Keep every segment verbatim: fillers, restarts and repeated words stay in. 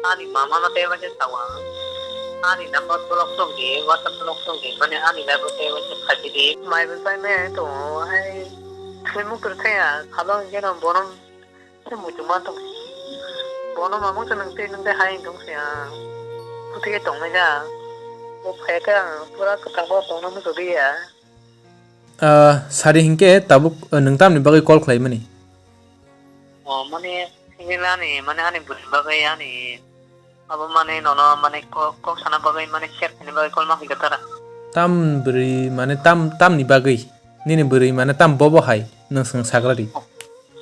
Ani mama no tei waisa sao ang. Ani number block tong di, WhatsApp block tong di, mane ani life o tei waisa phaidi di. Mai bo pai me to ai. Thwi muk tur thaya, khalo geno borom. Tei muitu ma tong. Bono mamung sa nang tei nang tei hai tong sia. Puti ke tong ja. Bo phai ka pura kwtang bo tong nang so dia. Ah, sari hinkhe tabuk, ah, nung tamni bagwi call khlai mani? O mane singilani mane ani bwrwi bagwi ani abo mane nono mane kok, kok sana bagwi mane share khaina bagwi call ma khaikha tara. Tam bwrwi mane tam, tamni bagwi? Nini bwrwi mane tam bobo hai? Nung swng sagra di.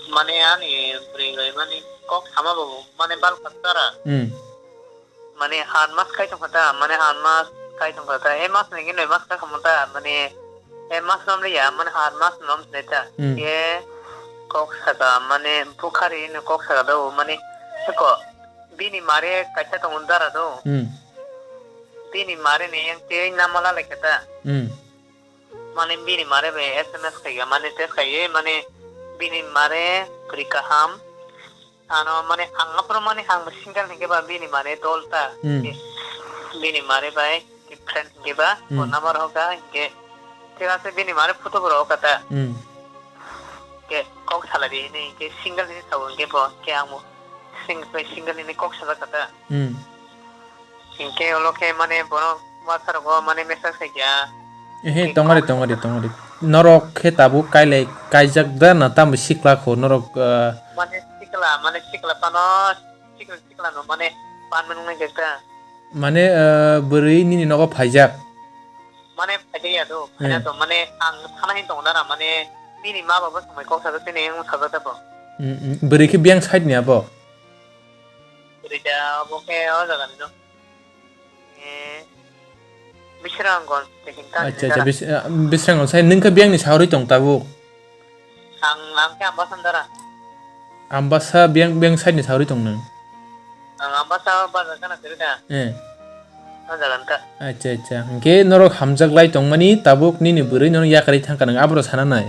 Mane ani bwrwi bai mane kok sama bo mane bal khaktara. Hmm. Mane han mas kai tong kha ta, mane han mas kai tong kha ta, e mas ni noi mas kai kha ta, mane e mas nom ya, mane han mas nom ne ta. Hmm. Ye kok saka, mane bukhari no kok saka do, mane ko bini mare kaisa tong dara do. Hmm. Bini mare ni yang te namala lekha ta. Hmm. Mane bini mare be S M S khaiya, mane text khaiye, mane bini mare bwrwi kaham. Ano mane ang aphuru mane ang single hinkhe ba bini mare dol ta. Hmm. Bini mare bai different hinkhe ba, hmm, phone number hoka hinkhe. Thik ase bini mare photo bo roka ta. Hmm. Ke kok salai di hinkhe single hinkhe sao hinkhe bo, ke ang bo sing-, single hinkhe kok salai kha ta. Hmm. Hinkhe ulo khe mane bono WhatsApp rogo mane message khaikha. Ehe, tongari, tongari, tongari. Norok khe tabuk kailai kaijak da na tamo sikla kho norok, ah? Mane sikla, mane sikla phano, sikla, sikla no mane panmung nai jak da. Mane, ah, bwrwi nini nogo phaijak? Mane phaijak ya do, eh, phaina to mane ang thana hin tong dara mane bini ma baba samai kok sajak tini ang sajak da bo. Mm, mm. Bwrwi khe biyang side ni abo? Bwrwi da abo khe o jaga ni no. Eh, Bishranggonj se hinta. Acha, acha, Bis-, ah, Bishranggonj sai nung khe biyang ni sauri tong tabuk? Ang, ang khe Ambasa dara. Ambasa biyang, biyang side ni sauri tong nung? Ang Ambasa bazar kana siri da. Eh. O jaga nta. Acha, acha. Hingke norok hamjak lai tongmani tabuk nini bwrwi nono yakarwi thangkha nung aboro sana nai.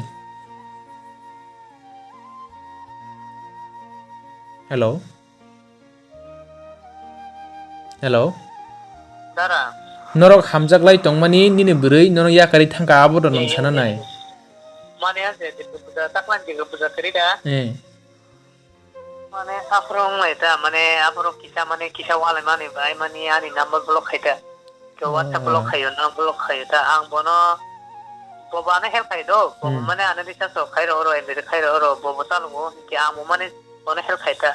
Hello? Hello? Dara. Norok hamjak lai tongmani nini bwrwi nono yakarwi thangkha abo do nwng sana nai. Mane ase de puja taklan jiga puja kari da. Eh. Mane aphuru wng lai ta, mane aphuru kisa mane kisa walai mani bai mani ani number block khai ta. Ke WhatsApp block khayo, no block khayo ta. Ang bono bobo ano help khai do. Bobo mane ano recharge rok khai ro ro, M B khai ro ro, bobo chalungo. Ke ang bo mane bono help khai ta.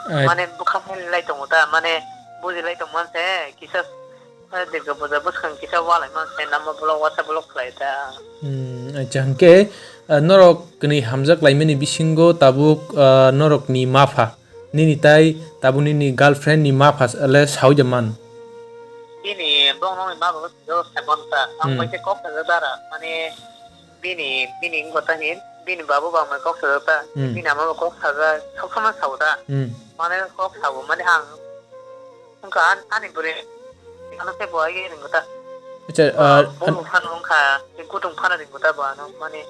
Eh. Mane bwkha phai lai tongo ta, mane buji lai tongma se kisa, eh, Durga puja bwskang kisa walai ma se nama block, WhatsApp block khlai ta. Hmm, acha, hwnkhe, eh, norok kwnwi hamjak laimani bisingo tabuk, eh, norokni mapha, nini tai tabuk nini girlfriend ni mapha le saui de man? Bini bongni mapha bo saui man ta, ang bai se kok sajak dara, mane bini, bini wngkha ta hin, bini babu ba mai kok sajak ta, hmm, bini ama bo kok sajak, sok sama sao ta. Hmm. Mane kok sao, mane ang wngkha an-, ani bwrwi, ano khe bo ai ringkha ta. Acha, ah, ah, bumung phano wngkha, tei kutung phano ringkha ta bo ano, mane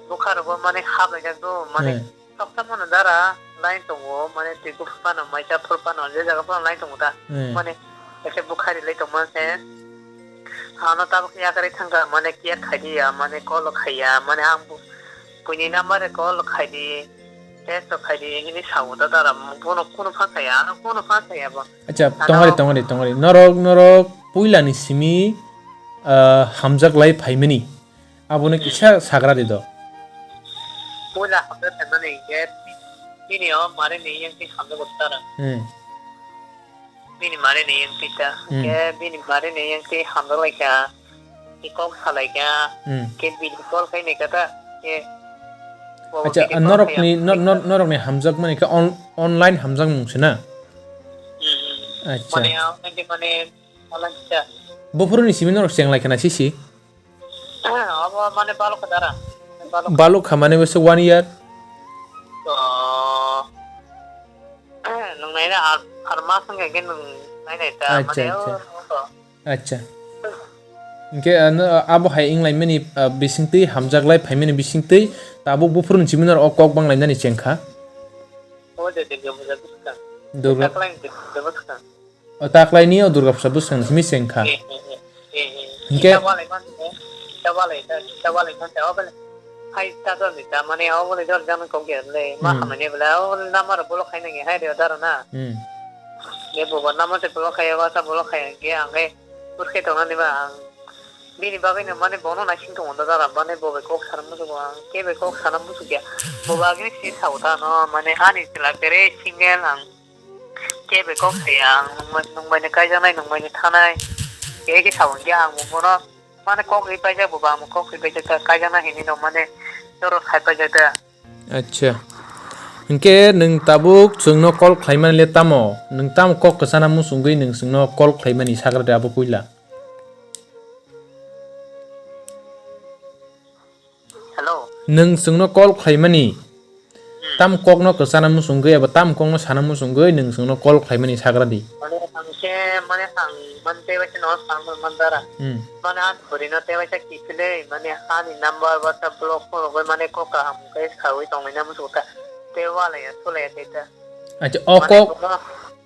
bwkha rogo mane hap laijak do, mane, hmm. Soksa mano dara line tongo, mane twi kuphur phano, maisa phur phano, je jaga phano line tongo ta. Hmm. Mane, ese bwkhari lai tongma se, ano tabuk yakarwi thangkha, mane care khai di ya, mane call khai ya, mane ang bu-, buini number e call khai di, text rok khai di, hini sao ta dara, bono kunu phan saya, ano kunu phan saya bo. Acha, ano tongari, tongari, tongari. Norok, norok puila ni simi, ah, hamjak lai phaimani. Abono kisa sagra di do. Puila hamjak khaimani hinkhe bini o mare ni yang twi hamjak bo tara. Hmm. Bini mare ni yang twi ta. Hmm. Hinkhe bini mare ni yang twi hamjak lai kha. Khe kok salai kha. Hmm. Khe bini call khai nai kha ta. Khe bo acha, bini call norok khai ni, ya. Nor-, nor-, norok ni hamjak mani khe on-, online hamjak mung se na? Hmm. Acha. Mane, ah, mane, mane, online kisa. Buphuru ni simi norok cheng lai kha na sisi? Abo mane balok kha dara. Balok. Balok kha mane bese one year? To, nwng naina ar, ar mas wngkha khe nwng nainai ta, acha, mane, acha. O, o, o. Acha. Hinkhe, ano, abo hai wng laimani, ah, bisingtwi hamjak lai phaimani bisingtwi tabuk buphuru ni simi norok o kok bang lainani cheng kha? O de, de, de, buja buskang. Durga. Taklai ni bwswk. O taklai ni o Durga Puja bwswk ni simi se wngkha. Eh, eh, eh, eh, eh. Hinkhe. Kita walai man, eh, kita walai, kita, kita walai man, oh, bele. Hai, ta dol ni ta, mane, oh, bole dol jang kok ya le, ma Hmm. hamani bele, oh, nama ro bolok khai nangi, hai de daro na. Hmm. Ye bo bo nama se bolok khai, wa sa bolok khai, ge ang ge, urke tong nani ba ang. Bini bagwi no mane bono naising tongo da dara, mane bo bai kok sana musugo ang, ke bai kok sana musukya. Bo bagwi si sao ta no, mane ani chwla kere single ang. Ke bai kok saya ang, nungbai, nungbai ni kaijaknai, nungbai ni thanai. Ke ke sao hwnkhe ang bo bono, mane kok ri paijak bo ba, ang bo kok ri paijak ta, kaijaknai hinwi no mane doro sai paijak ta. Acha. Hinkhe nwng tabuk chwngno call khlaimani le tamo? Nwng tamo kok kwchana muchungwi nwng chwngno call khlaimani sagra de abo puila? Hello. Nwng chwngno call khlaimani, hmm, tam kokno kwchana muchungwi eba tam kokno sana muchungwi nwng chwngno call khlaimani sagra di. Mane ang khe, mane ang mane tei waisa no sang man dara. Hmm. Mane ang bwrwi no tei waisa kiphilwi, mane ani number WhatsApp block phunugwi mane kok kaham khe sawi tongwi na muchungo ta. Tei walai ya, sulai ya tei ta. Acha, o mane kok, bono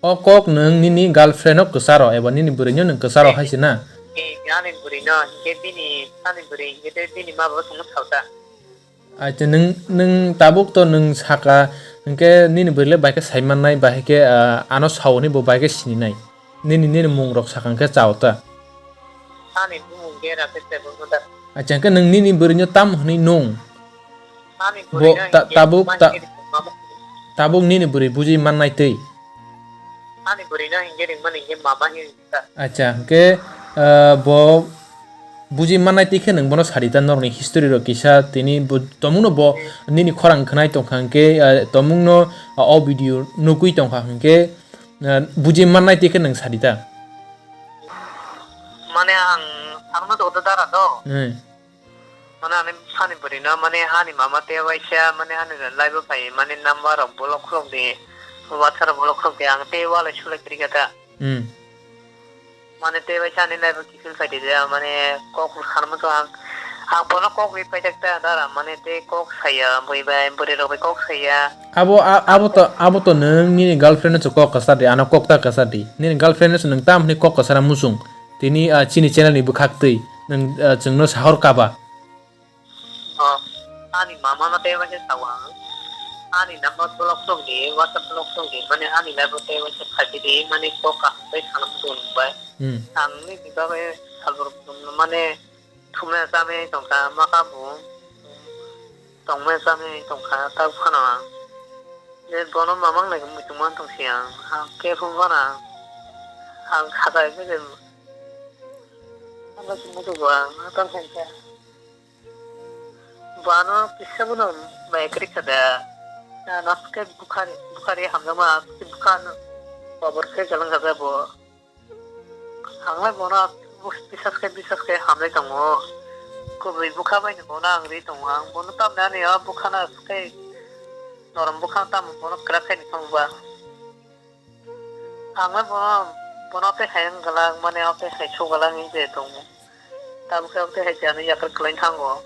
o kok nwng nini girlfriend no kwcharo eba nini bwrwi no nwng kwcharo, eh, hai se na? Eh, ani bwrwi no, hinkhe bini, ani bwrwi hinkhe tei bini ma baba songno sao ta. Acha, nwng, nwng tabuk to nwng saka, hinkhe nini bwrwi le bai khe sai mannai, bai khe, ah, ano sao hwnwi bo bai khe sininai. Nini, nini mung rok saka hinkhe chao ta. Ani bumung ge ra khe tebo da. Acha, hinkhe nwng nini bwrwi no tam hwnwi nung? Ani bo bwrwi no ta-, hinkhe tabuk mama ta-, hinkhe mama. Tabuk nini bwrwi buji mannai twi. Ani bwrwi no hinkhe ringmani hinkhe mama hinkhe ta. Acha, hinkhe, ah, bo buji mannai twi khe nwng bono sadi ta norokni history rok kisa tini bo tomungno bo nini khorang khwnai tongkha hinkhe, ah, tomungno, ah, o video nugwi tongkha hinkhe, ah, buji mannai twi khe nwng sadi ta. Mane ang sakno tongdo dara do. Hmm. Mane ani sani bwrwi no mane ani mama tei waisa mane ani live o phai mane number rok block khulok di, WhatsApp rok block khulok di, ang tei walai sulai kwrwi kha ta. Hmm. Mane tei waisa ani live o kiphil phai di da, mane kok sanma to ang, ang bono kok ri paijak ta dara, mane tei kok saya bwrwi bai, bwrwi rok bai kok saya. Abo, a-, abo to, abo to nwng nini girlfriend no se kok kwchar di, ano kok ta kwchar di. Nini girlfriend no se nwng tam hwnwi kok kwchar muchung. Tini, ah, chini channel ni bwkhak twi nwng, ah, chwngno sahor kaba. Oh, ani mama no tei waisa sao ang. Ani number block song di, WhatsApp block song di, mane ani live o tei waisa phaidi di, mane kok kaham bai sana muchung bai. Hmm. Ang ni di bagwi salbor mane thumna chamwi tongkha, maka bo tongma chamwi tongkha, ta phano ang. Je bono mamang nai muchung man tong si ang, ang khe phung gana. Ang khatai bele. Ang muchung bo ang, ang tong kha. Bono kisa bono mai kwrwi kha da. Na, naske bukhari, bukhari hamjakma, bukhano. Babor khe jalang kha da bo. Ang lai bono bisas khe, bisas khe hamlai tongo. Kubui bukha bai ni bono ang ri tongo. Ang bono tamni ani o bukhano khe norom bukha tamo bono kwrak khe ni thangba. Ang le bono, bono tei hai wng glak, mane o tei hai su glak wng je tongo. Tabuk khe o tei hai se ano yakar kwlai thango.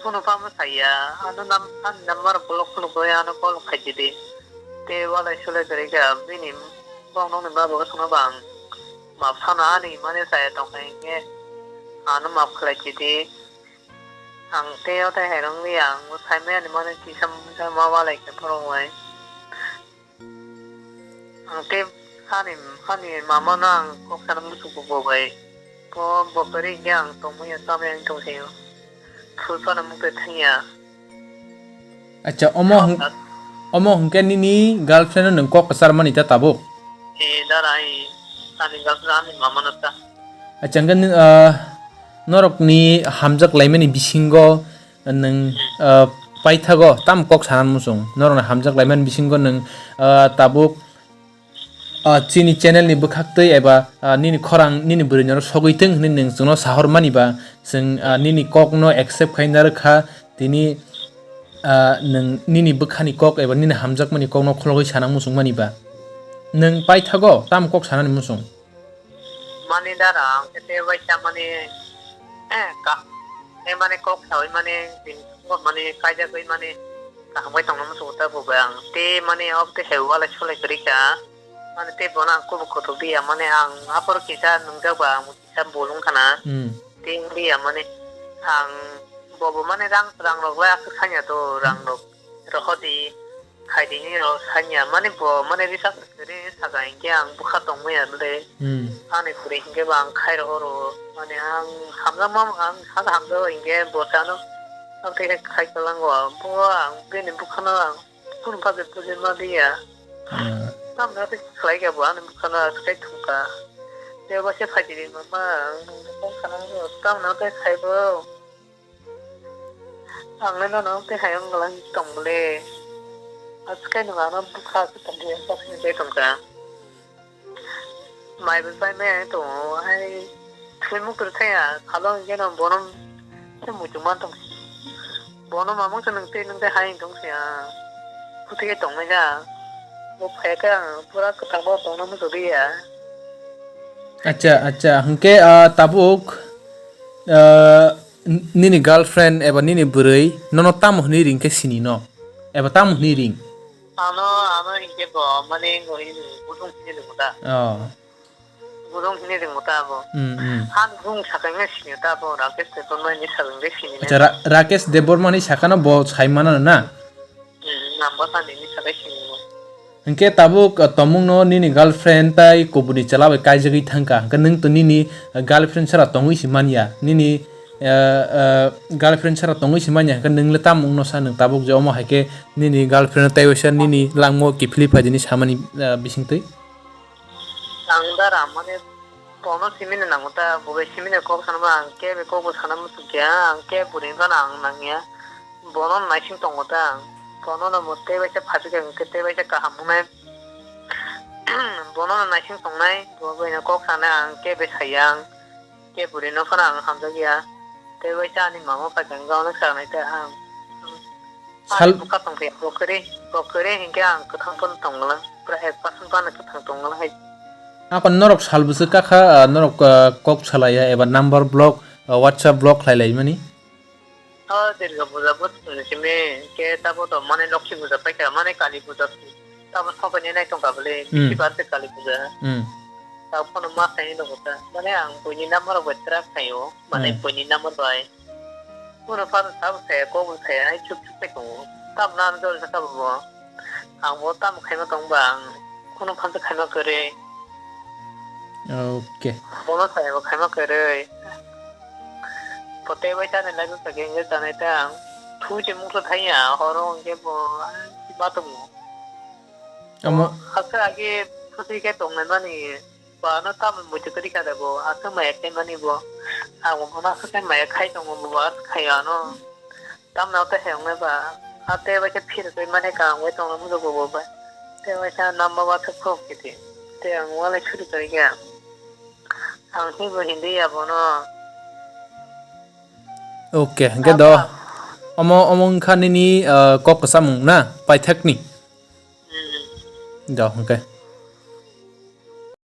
Khunu phano saya, ano nam, ani number block khulugwi ano call khai di di. Tei walai sulai kwrwi kha, bini bong nokni ma bago sono bang. Ma phano ani mane saya tong kha hinkhe ano maaf khlai di di. Ang tei o tei hai wng li ang sai maya ni mane kisa ma walai khe phano bai. Ang tei ani, ani mama no ang kok sana muchung bo bai. Bo, bo kwrwi hinkhe ang tongmani ya, chamani ya wng tong khe. Phul phano mukte thangya. Acha, omo hwn-, omo hwnkhe nini girlfriend no nwng kok kwchar mani ta tabuk? Eh, dara, eh, ani girlfriend ani mama no ta. Acha, hwnkhe, ah, norokni hamjak laimani bisingo nwng, ah, paithago tam kok sana muchung? Norokni hamjak laimani bisingo nwng, ah, tabuk, ah, chini channel ni bwkhak twi eba, ah, nini khorang nini bwrwi norok sogwi thung hwnwi nwng chwngno sahor mani ba, chwng, ah, nini kok no accept khai narwk kha, tini, ah, nwng nini bwkhani kok eba nini hamjakmani kok no khologwi sana muchung mani ba. Nwng paithago tam kok sanani muchung? Mani dara, ang khe tei waisa mani, eh, ka-, tei mani kok saui mani, bini kok mani kaijagwi mani kaham khe tongna muchungo ta bo bai ang. Tei mani o tei hai walai sulai kwrwi kha. Mane tei bono ang kubuk kotor dia, mane ang aphuru kisa nungjak ba ang kisa bul wngkha na. Hmm. Tei wngya mane ang bobo mane rang, rang rok lai aswk sanya to, rang rok rohodi, khaidi hinwi rok sanya, mane bo mane risa kwrwi saka hinkhe ang bwkha tongmaya le. Hmm. Ani kwrwi hinkhe ba ang khai rohoro, mane ang hamjakma ang saka hamjak hinkhe bo chano, ang tei khai kwlango, bo ang bini bwkhano ang kunu bagwi bujima diya. Hmm. Tamni hwnkhe khlai khe bo ani bwkhano aswk khai thung kha. Tei bo se phaidi ri mama, ang nungni kok sana tamni hwnkhe khai bo. Ang le nono tei hayung gwlak tong le. Aswk khai nwng ano bwkha aswk tong khe aswk khai tong kha. Mai bo pai maya tongo, hai thwi mukti thaya, salo hinkhe no bono se muitu man tong. Bono mamung se nwng tei nwng tei hai tong sia. Puti khe tong nai ja. Bo phai khe ang pura kwthang bo tongna muchung ya. Acha, acha, hinkhe, ah, tabuk, ah, n-, nini girlfriend eba nini bwrwi nono tamo hwnwi ring khe sini no? Eba tamo hwnwi ring? Ano, ano hinkhe bo, mane, guri, gudung hwnwi ring ta. Oh. Gudung hwnwi ring ta bo. Hmm, hmm. Han bung sakha hwnwi sini ta bo, Rakesh Debbarma ni sakha hwnwi sini. Acha, Ra-, Rakesh Debbarma ni sakha no bo sai mana na? Hmm, number ta nini sakha sini bo. Hinkhe tabuk, uh, tomung no nini girlfriend tai kubuni chwla bai kaijagwi thangkha. Hinkhe nwng to nini, uh, girlfriend sara tongwi si manya. Nini, uh, uh, girlfriend sara tongwi si manya. Hinkhe nwng le tamo wngno sa nwng tabuk je omo hai khe nini girlfriend tai waisa nini langmo kiphilwi phaidi hinwi samani, uh, bisingtwi? Ang dara mane bono simini nango ta, bo bai simini kok sanama ang kebo kok bo sana muchung khe ang kebo bwrwi phano ang nangya. Bono naising tongo ta ang. Bono no mo tei waisa phaikha hwnkhe tei waisa kaham wngnai. Bono no naising tongnai, bo bai no kok sanai ang kebo saya ang. Kebo bwrwi no phano ang hamjakya. Tei waisa ani mama phaikha hwnkhe ono sanai ta ang. Sal- Ani bwkha tongkhe, bo kwrwi, bo kwrwi hinkhe ang kwthang phano tongla, pura ek percent phano kwthang tongla hai. Ako norok sal bwswk kakha, ah, norok, ah, kok salaiya eba number block, ah, WhatsApp block khlai lai mani? O Durga puja bo simi khe tabo to mane Lokhi puja paikha, mane Kali puja tabo sobaini nai tongkha bole, Hmm. Bisi bar se Kali puja. Hmm. Tabo phano ma saini tongo ta, mane ang buini number rok bai track khaio, mane Hmm. buini number bai. Bono phano sabo saya, kok bo saya, hai chuk chuk pai tongo. Tamo nang jol sa kabo bo. Ang bo tamo khaima tong ba, ang kuno phan khaima kwrwi. Okay. Bono saya bo khaima kwrwi. Pote bai tani lai bwsa khe hwnkhe tanai ta ang. Thu se mungsa thaiya, horo hwnkhe bo, ah, ma tongo. Amo. Hakhe agi phuti khe tongnai mani. Ba ano tamo muitu kwrwi kha da bo, aswk maya khaimani bo. Ang bo bono aswk khe maya khai tongo bo, aswk khai ano. Tamno tei hai wngnai ba, a tei bai khe phirogwi mani ka ang bai tongna muchungo bo bai. Tei bai khe namba ba thwk phok kiti. Tei ang walai suri kwrwi kha. Ang hinbo hindi ya bono. Okay, hwnkhe do. Apa? Omo, omo wngkha nini, ah, kok kwchamung na, paithakni? Hmm. Do, hwnkhe.